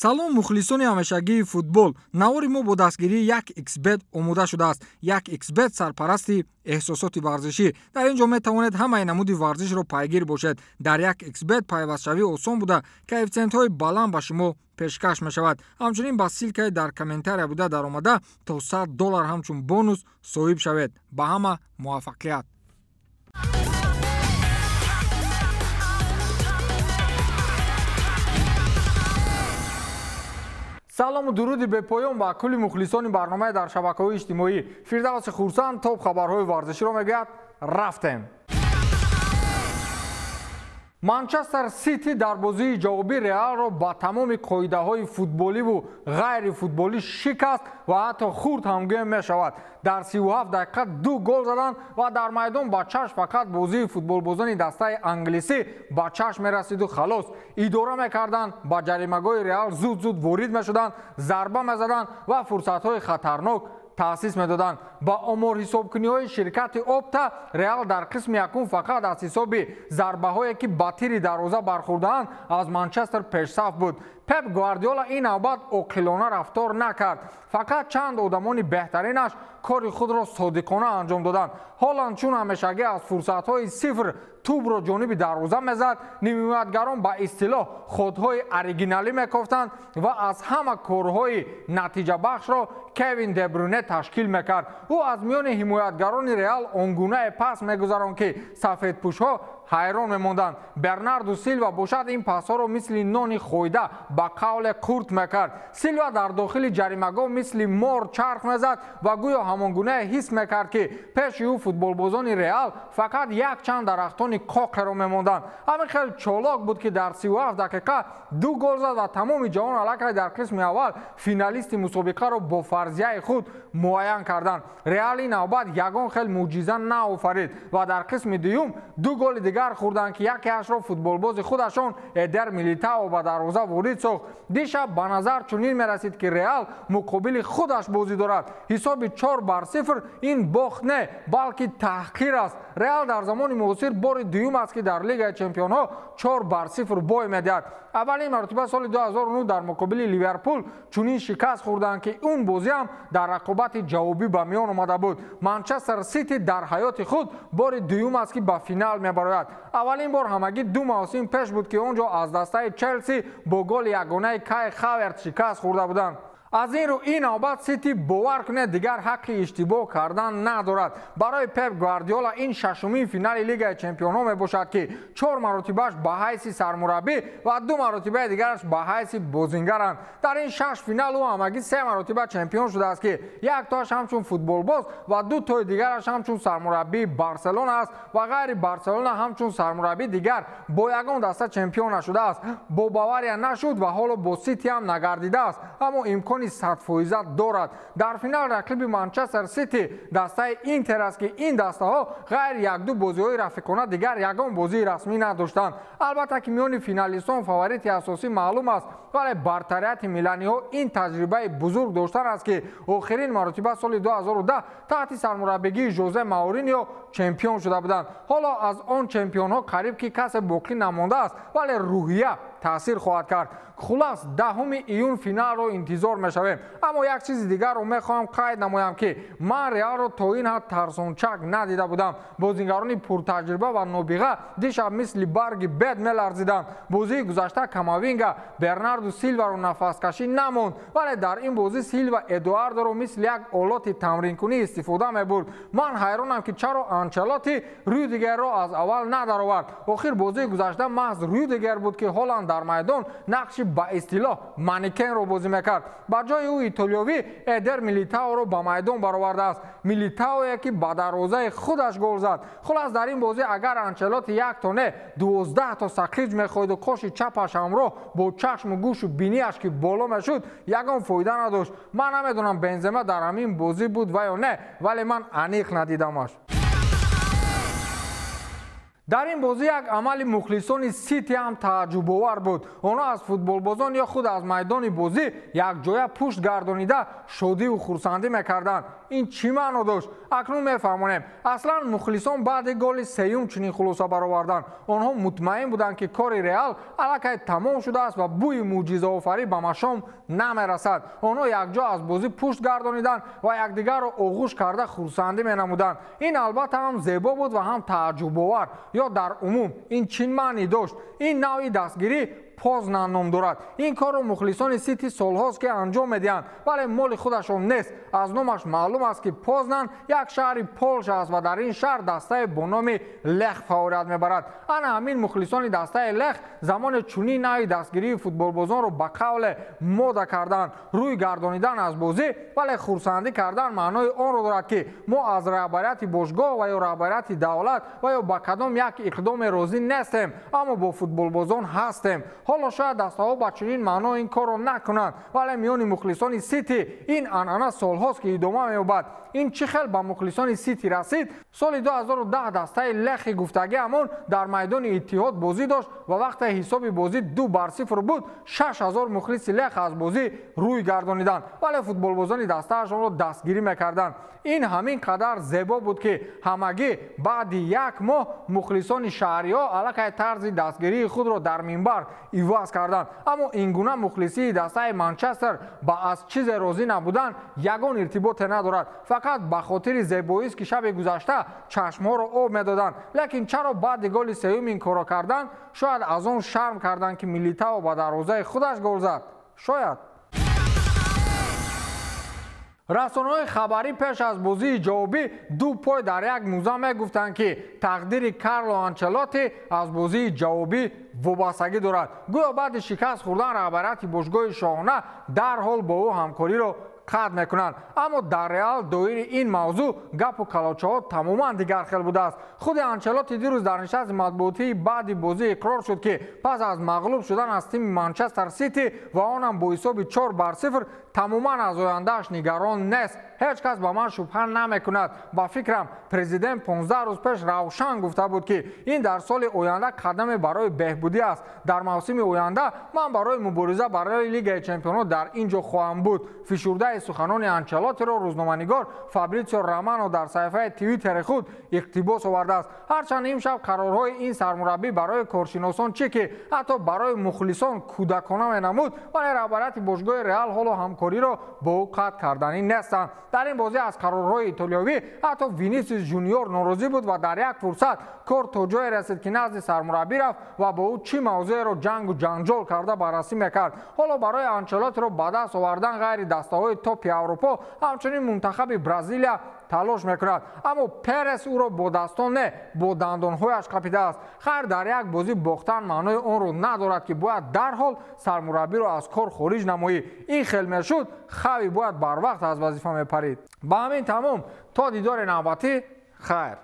Салом мухлисони ҳамешагии футбол. Навори мо бо дастгирии 1xBet омода шудааст. 1xBet сарпарасти эҳсосоти варзишӣ. Дар ин ҷо метавонед ҳамаи намуди варзишро пайгир бошед. Дар 1xBet пайвастшавӣ осон буда, коэффитсиентҳои баланд ба шумо пешкаш мешавад. Ҳамчунин ба ссылкаи дар комментария буда даромада то $100 ҳамчун бонус соҳиб шавед. Ба ҳама муваффақият! Салому дуруди бепоён ба кулли мухлисони барномаи дар шабакаҳои иҷтимоӣ. Фирдавси Хурсанд топ хабарҳои варзиширо мегӯяд. Рафтем. Манчестер Сити дар бозии ҷавобӣ Реалро ба тамоми қоидаҳои футболиву ғайрифутболӣ шикаст ва ҳатто хурд ҳамгӯя мешавад. Дар 37 дақиқа 2 гол заданд ва дар майдон ба чашм фақат бозии футболбозони дастаи англисӣ ба чашм мерасиду халос. Идора мекарданд, ба ҷаримагоҳи Реал зуд-зуд ворид мешуданд, зарба мезаданд ва фурсатҳои хатарнок таъсис медоданд. Ба оморҳисобкуниҳои ширкати Опта, Реал дар қисми якум фақат аз ҳисоби зарбаҳое ки ба тири дарвоза бархӯрдаанд аз Манчестер пешсаф буд. Пеп Гвардиола ин навбат оқилона рафтор накард. Фақат чанд одамони беҳтаринаш кори худро содиқона анҷом доданд. Ҳоланд чун ҳамешагӣ аз фурсатҳои сифр тӯбро ҷониби дарвоза мезад, нимҳимоятгарон ба истилоҳ ходҳои оригиналӣ мекофтанд ва аз ҳама корҳои натиҷабахшро Кевин Дебрюне ташкил мекард. Ӯ аз миёни ҳимоятгарони Реал он гунае пас мегузаронд, ки сафедпӯшҳо ҳайрон мемонданд. Бернарду Силва бошад ин пасҳоро мисли нони хӯйда ба қавле қурт мекард. Силва дар дохили ҷаримагоҳ мисли мор чарх мезад ва гӯё ҳамон гунае ҳис мекард, ки пеши ӯ футболбозони Реал фақат якчанд дарахтони коқеро мемонданд. Ҳамин хел чолок буд, ки дар 37 дақиқа 2 гол зад ва тамоми ҷаҳон аллакай дар қисми аввал финалисти мусобиқаро бо фарзияи худ муайян карданд. Реал ин навбат ягон хел мӯъҷиза наофарид ва дар қисми дуюм 2 голи дигар хӯрданд, ки якеашро футболбози худашон Эдер Милитао ба дарвоза ворид сохт. Дишаб ба назар чунин мерасид, ки Реал муқобили худаш бозӣ дорад. Ҳисоби 4-0 ин бохт не, балки таҳқир аст. Реал дар замони муосир бори дуюм аст, ки дар Лигаи чемпионҳо 4-0 бой медиҳад. Аввалин маротиба соли 2009 дар муқобили Ливерпул чунин шикаст хӯрданд, ки он бозӣ ҳам дар рақобати ҷавобӣ ба миён омада буд. Манчестер Сити дар ҳаёти худ бори дуюм аст, ки ба финал мебарояд. Аввалин бор ҳамагӣ 2 мавсим пеш буд, ки он ҷо аз дастаи Челси бо голи ягонаи Кай Хаверт шикаст хӯрда буданд. Аз ин рӯ ин навбат Сити бовар кунед дигар ҳаққи иштибоҳ кардан надорад. Барои Пеп Гвардиола ин шашумин финали Лигаи чемпионҳо мебошад, ки 4 маротибааш ба ҳайси сармураббӣ ва 2 маротибаи дигараш ба ҳайси бозингаранд. Дар ин 6 финал ӯ ҳамагӣ 3 маротиба чемпион шудааст, ки як тоаш ҳамчун футболбоз ва 2 тои дигараш ҳамчун сармураббии Барселона аст ва ғайри Барселона ҳамчун сармураббӣ дигар бо ягон даста чемпион нашудааст. Бо Бавария нашуд ва ҳоло бо Сити ҳам нагардидааст, аммо имкони 100% дорад. Дар финал рақиби Манчестер Сити дастаи Интер аст, ки ин дастаҳо ғайр як-ду бозиҳои рафиқона дигар ягон бозии расмӣ надоштанд. Албатта ки миёни финалистон фаворити асосӣ маълум аст, вале бартарияти миланиҳо ин таҷрибаи бузург доштан аст, ки охирин маротиба соли 2010 таҳти сармураббигии Жозе Мауриньо чемпион шуда буданд. Ҳоло аз он чемпионҳо қариб ки касе боқӣ намондааст, вале рӯҳия таъсир хоҳад кард. Хулас, 10 июн финалро интизор мешавем. Аммо як чизи дигарро мехоҳам қайд намоям, ки ман Реалро то ин ҳад тарсончак надида будам. Бозингарони пуртаҷриба ва нобиға дишаб мисли барги бед меларзиданд. Бозии гузашта Камавинга Бернарду Силваро нафаскашӣ намонд, вале дар ин бозӣ Силва Эдуардоро мисли як олоти тамринкунӣ истифода мебурд. Ман ҳайронам, ки чаро Анчелоти Рюдигерро аз аввал надаровард. Охир бозии гузашта маҳз Рюдигер буд, ки Ҳоланд дар майдон нақши ба истилоҳ манекенро бозӣ мекард. Ба ҷои ӯ итолиёвӣ Эдер Милитаоро ба майдон баровардааст. Милитаое ки ба дарвозаи худаш гол зад. Хулас, дар ин бозӣ агар Анчелоти 1 то не 12 то сақиҷ мехоҳиду қоши чапаш ҳамроҳ бо чашму гӯшу бинияш ки боло мешуд, ягон фоида надошт. Ман намедонам Бензема дар ҳамин бозӣ буд ва ё не, вале ман аниқ надидамаш. Дар ин бозӣ як амали мухлисони Сити ҳам тааҷҷубовар буд. Онҳо аз футболбозон ё худ аз майдони бозӣ якҷоя пушт гардонида шодиву хурсандӣ мекарданд. Ин чӣ маъно дошт? Акнун мефаҳмонем. Аслан мухлисон баъди голи сеюм чунин хулоса бароварданд. Онҳо мутмаин буданд, ки кори Реал аллакай тамом шудааст ва бӯи мӯъҷизаофарӣ ба машом намерасад. Онҳо якҷо аз бозӣ пушт гардониданд ва якдигарро оғӯш карда хурсандӣ менамуданд. Ин албатта ҳам зебо буд ва ҳам тааҷҷубовар. Ё дар умум ин чӣ маънӣ дошт? Ин навъи дастгирӣ Познан ном дорад. Ин корро мухлисони Сити солҳост, ки анҷом медиҳанд, вале моли худашон нест. Аз номаш маълум аст, ки Познан як шаҳри Полша аст ва дар ин шаҳр дастае бо номи Лех фаъолият мебарад. Ана ҳамин мухлисони дастаи Лех замоне чунин навъи дастгирии футболбозонро ба қавле мода карданд. Рӯй гардонидан аз бозӣ, вале хурсандӣ кардан маънои онро дорад, ки мо аз раҳбарияти бошгоҳ ва ё раҳбарияти давлат ва ё ба кадом як иқдоме розӣ нестем, аммо бо футболбозон ҳастем. Ҳоло шояд дастаҳо ба чунин маъно ин корро накунанд, вале миёни мухлисони Сити ин анъана солҳост, ки идома меёбад. Ин чӣ хел ба мухлисони Сити расид? Соли 2010 дастаи Лехи гуфтагӣ ҳамон дар майдони Иттиҳод бозӣ дошт ва вақте ҳисоби бозӣ 2-0 буд, 6000 мухлиси Лех аз бозӣ рӯй гардониданд, вале футболбозони дастаашонро дастгирӣ мекарданд. Ин ҳамин қадар зебо буд, ки ҳамагӣ баъди як моҳ мухлисони шаҳриҳо аллакай тарзи дастгирии худро дар минбар иваз карданд. Аммо ин гуна мухлисии дастаи Манчестер ба аз чизе розӣ набудан ягон иртиботе надорад. Фақат ба хотири зебоист, ки шаби гузашта чашмҳоро об медоданд. Лекин чаро баъди голи сеюм ин корро карданд? Шояд аз он шарм карданд, ки Милитао ба дарвозаи худаш гол зад. Шояд. Расонаҳои хабарӣ пеш аз бозии ҷавобӣ ду пой дар як мӯза мегуфтанд, ки тақдири Карло Анчелотти аз бозии ҷавобӣ вобастагӣ дорад. Гӯё баъди шикаст хӯрдан раҳбарияти бошгоҳи шоҳона дарҳол бо ӯ ҳамкориро қатъ мекунанд. Аммо дар Реал доири ин мавзӯъ гапу калочаҳо тамоман дигар хел будааст. Худи Анчелотти дирӯз дар нишасти матбуотии баъди бозӣ иқрор шуд, ки пас аз мағлуб шудан аз тими Манчестер Сити ва онам бо ҳисоби 4-0 тамоман аз ояндааш нигарон нест. Ҳеҷ кас ба ман шубҳа намекунад. Ба фикрам, президент 15 рӯз пеш равшан гуфта буд, ки ин дар соли оянда қадаме барои беҳбудӣ аст. Дар мавсими оянда ман барои мубориза барои Лигаи чемпионот дар ин ҷо хоҳам буд. Фишурдаи суханони Анчелоттиро рӯзноманигор Фабритсио Романо дар саҳифаи Твиттери худ иқтибос овардааст. Ҳарчанд имшаб қарорҳои ин сармураббӣ барои коршиносон чӣ ки ҳатто барои мухлисон кӯдакона менамуд, вале раҳбарияти бошгоҳи Реал ҳоло ҳамкориро бо ӯ қатъ карданӣ нестанд. Дар ин бозӣ аз қарорҳои итолиёвӣ ҳатто Винисиус Жуниор норозӣ буд ва дар як фурсат кор то ҷое расид, ки назди сармураббӣ рафт ва бо ӯ чӣ мавзӯеро ҷангу ҷанҷол карда баррасӣ мекард. Ҳоло барои Анчелоттиро ба даст овардан ғайри дастаҳои топи Аврупо ҳамчунин мунтахаби Бразилия талош мекунад, аммо Перес ӯро бо дастон не, бо дандонҳояш қапидааст. Хайр, дар як бозӣ бохтан маънои онро надорад, ки бояд дарҳол сармураббиро аз кор хориҷ намоӣ. Ин хел мешуд, Хави бояд барвақт аз вазифа мепарид. Ба ҳамин тамом, то дидори навбатӣ, хайр.